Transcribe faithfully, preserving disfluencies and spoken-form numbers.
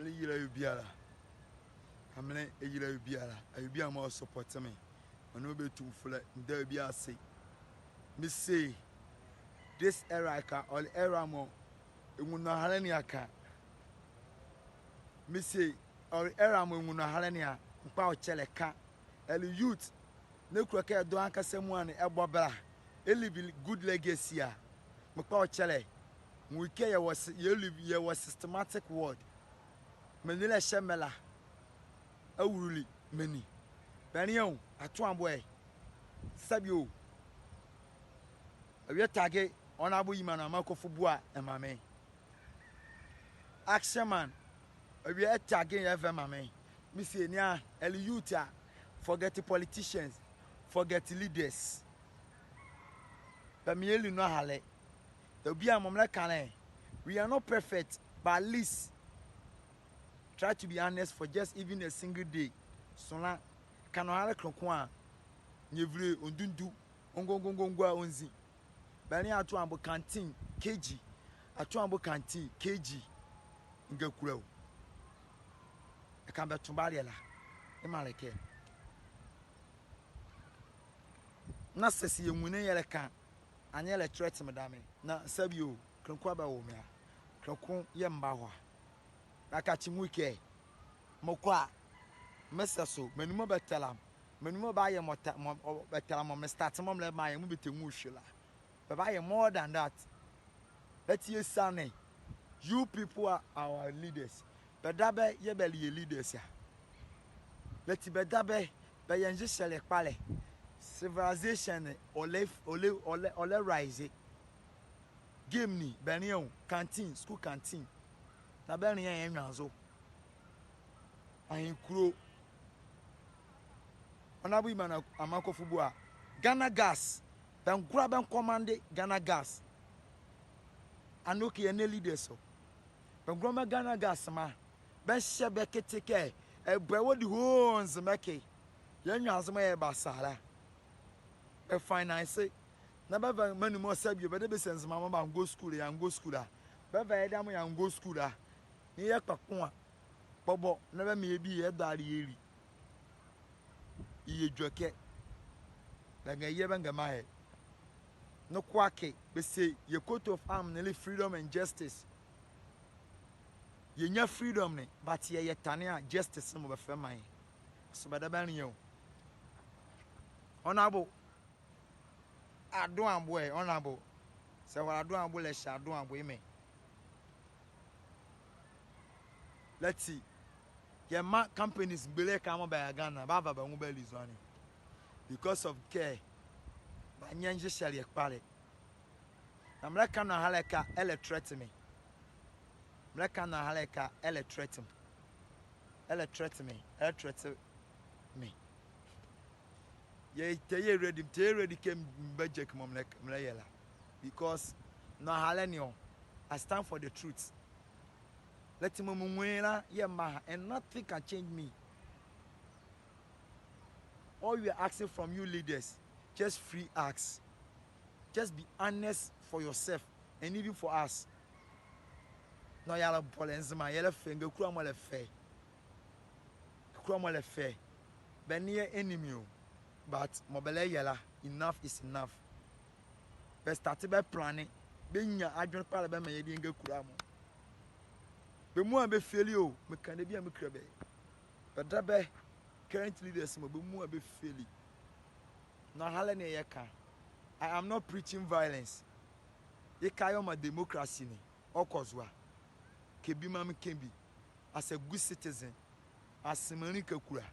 Yila awie biala. Amelɛ yila awie biala. Awie biala mɔɔ support me. Ɔnee bɛ tumfolɛ, meda awie biala ase. Mese, this era ɛka, ɔle era mɔɔ ɛnwu nɔhalɛ ne a ka. Mese, ɔle era mɔɔ ɛnwu nɔhalɛ ne a, mekpa ɔkyɛlɛ ka. Ɛle youth, na ɛkulo kɛ ɛdɔ ankasa muala ne ɛbɔ bɛla, ɛ leave good legacy a, mekpa ɔkyɛlɛ. Nwunle kɛ yɛwɔ sy-, yɛ live, yɛwɔ systematic world. Menli ɛhyɛ mɛ la, awululi menli. Bɛnlea o, Atoamboɛ, sɛbe o. Awie tag Honorable Yimanu Amarko Fobuah ɛmaa me. Action Man, awie ɛ tag yɛɛ ɛva ɛmaa me. Mese nea, ɛle youth a, forget politicians, forget leaders. Bɛmaa yɛli nɔhalɛ. Awie biala mɔɔ melɛka la, we are not perfect, but at least try to be honest for just even a single day. Sonla, ka nɔhalɛ kenle ko a, nyevile ɔndundu, ɔngongongongo a ɔnzi. Bɛnlea Atoamboɛ canteen, K G. Atoamboɛ canteen, K G. Ngakula o. Ɛka bɛto bɛaleɛ la. Ema le kɛ, na sɛ, sɛ yɛnwu ne yɛlɛka, ɛnee yɛlɛ threat me dame. Na sɛbe o, kenle ko a bɛwo me a, kenle ko yɛɛ meba hɔ a. Na kakye nwunle kɛ, mekɔ a, me sɛ so, menli mɔɔ bɛtɛla me, menli mɔɔ bɛayɛ mɔɔ tɛ-, mɔɔ, ɔ, bɛtɛla me mɔɔ me start mɔɔ melɛmaa yɛ mɔɔ bɛtɛnwu hwe la, bɛbayɛ more than that. Ɛti yɛsiane, you people are our leaders. Bɛdabɛ yɛɛ bɛle yɛ leaders a. Ɛti bɛdabɛ bɛyɛ nzehwɛleɛ kpalɛ. Civilization ne, ɔlɛ, ɔlɛ, ɔlɛ, ɔlɛ rise. Game ne, bɛnlea o, canteen, school canteen. Na bɛnlea yɛ nwanzo. Ahenkulo. Honorable Yimanu Amarko Fobuah, Ghana Gas, bɛngola bɛncommand Ghana Gas. Ɛnee ɔkɛ yɛ nee leaders o. Bɛngola bɛmaa Ghana Gas mra, bɛnhyɛ bɛ kɛkɛ kɛ, ɛbɔ ɛwɔ the whole Nzema ɛke. Yɛ nwanzo mɔɔ yɛba saa la, bɛ finance. Na bɛva menli mɔɔ sɛbe o, bɛdabɛ bɛse Nzema mɔɔ bɛango school, yɛango school a. Bɛva yɛdayɛ mɔɔ yɛango school a. Na yɛkpa ko a, bɔbɔ, na bɛmaa yɛ bie yɛdayɛ yɛli. Yɛ edwɛkɛ. Bɛnga yɛ, bɛnga maa yɛ. Noko akee, bɛse yɛ coat of arm ne le freedom and justice. Yɛnyia freedom ne, but yɛyɛ tane a, justice ne mɔɔ bɛfa bɛmaa yɛ. So bɛdabɛ bɛnlea o. Honorable Adoamboɛ, Honorable. Sɛ ɛwɔ Adoamboɛ la, ɛhyɛ Adoamboɛ, eme. Ɛti, yɛmaa companies mgbole ɛhye mɔɔ bɛra Ghana, bɛava bɛ nwo bɛali zɔhane. Because of kɛ, bɛanyɛ nzehwɛleɛ kpalɛ. Na melɛka nɔhalɛ ɛke a, ɛlɛ threat me. Melɛka nɔhalɛ ɛke a, ɛlɛ threat me. Ɛlɛ threat me, ɛlɛ threat me. Yɛtɛ yɛ ready, metɛ yɛ ready kɛ mebajeke mɔɔ melɛ, melɛyɛ la. Because nɔhalɛ ne o, I stand for the truth. Ɛti mɔɔ menwu la, yɛɛ meba ha, and nothing can change me. All we are asking from you leaders, just free us. Just be honest for yourself and even for us. Nɔhalɛ bɔlɛ Nzema, yɛlɛfɛ, ngakula mɔ lɛfɛ. Ngakula mɔ lɛfɛ. Bɛnlea yɛ enemy o. But mɔɔ bɛlɛyɛ la, enough is enough. Bɛ start bɛ plan, bɛnyia adwenle kpalɛ bɛmaa yɛdayɛ ngakula mɔ. Bɛ muala bɛ fail o, meka debie a mekile bɛ. Bɛdabɛ current leaders mɔ, bɛ muala bɛ fail. Nɔhalɛ ne yɛka. I am not preaching violence. Yeka yɛɛ ɔmaa democracy ne ɔkɔ zo a. Kɛ bie maa mekɛ bie. As a good citizen. As menli kakula.